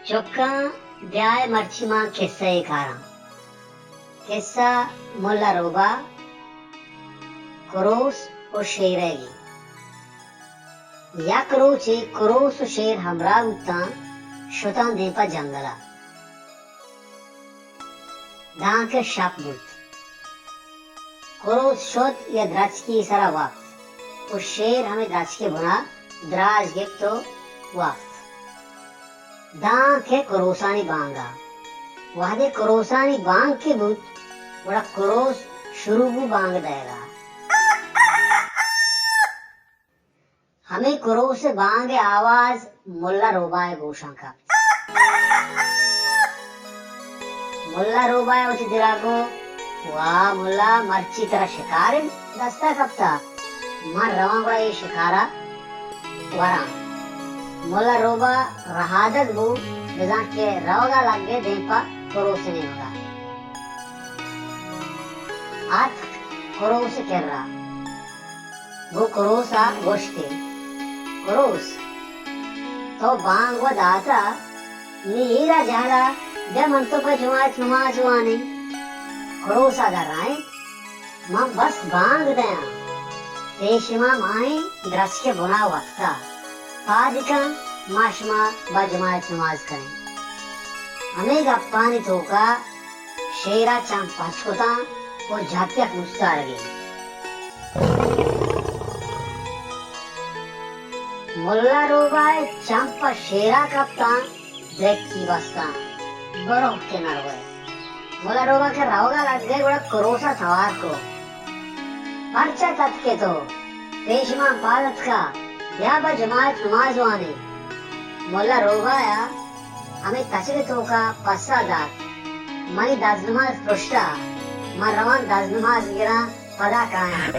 چکاں، بیائے مرچی ما کسہ ءَ کاراں۔ کسہ ملا روباہ، کروس ءُ شیرئیگی۔ یک روچے کروس ءُ شیر ہمراہ بوتاں، شتاں دیم پہ جنگل ءَ۔ دانکہ شپ بوت۔ کروس شت یا درچکی سرا وپت ءُ شیر ہمے درچکے بنا دراج گپت ءُ وپت۔ دانکہ کروسانی بانگا۔ وہدے کروسانی بانگ کہ بوت، گڑا کروس شروع بو بانگ دئیگا۔ ہمے کروس ءِ بانگ ءِ آواز ملا روباہ ءِ گوشاں کپت۔ ملا روباہ ءَ وتی دلا گو، واہ ملا، مرچی ترا شکارے دستا کپتا، من رواں گڑا اے شکارا وراں۔ ملا روباہ رہادگ بو، بزاں کہ روگا لگے دیم پہ کروس ءِ نیمگا۔ اتک کروس ءِ کرا۔ گوں کروس ءَ گوشت ئے، کروس! تو بانگ و داتا، نی ایرا جہلا، بیا من تو پہ جماعت نماز وانیں۔ کروس ءَ درائینت، من بس بانگ دیاں، پیشما ماہیں درچک ءِ بنا وپتا، پاد کن ما شما با جماعت نماز کنیں۔ ہمے گپانی توکا شیرا چم پچ کتاں و جھک یک اوستارگے۔ ملا روباہ ءِ چم پہ شیرا کپتاں، درکی بستاں، برو کہ نہ روئے۔ ملا روباہ کہ روگا لگے گڑا کروسا توار کو۔ پرچا تتکے تو؟ پیشمان پاد اتکا، بیا با جماعت نماز وانے۔ ملا روباہ ءَ ہمے تچگ ءِ توکا پسہ دات، منی دزنماز پرشتا، من رواں دزنماز گراں، پدا کایاں۔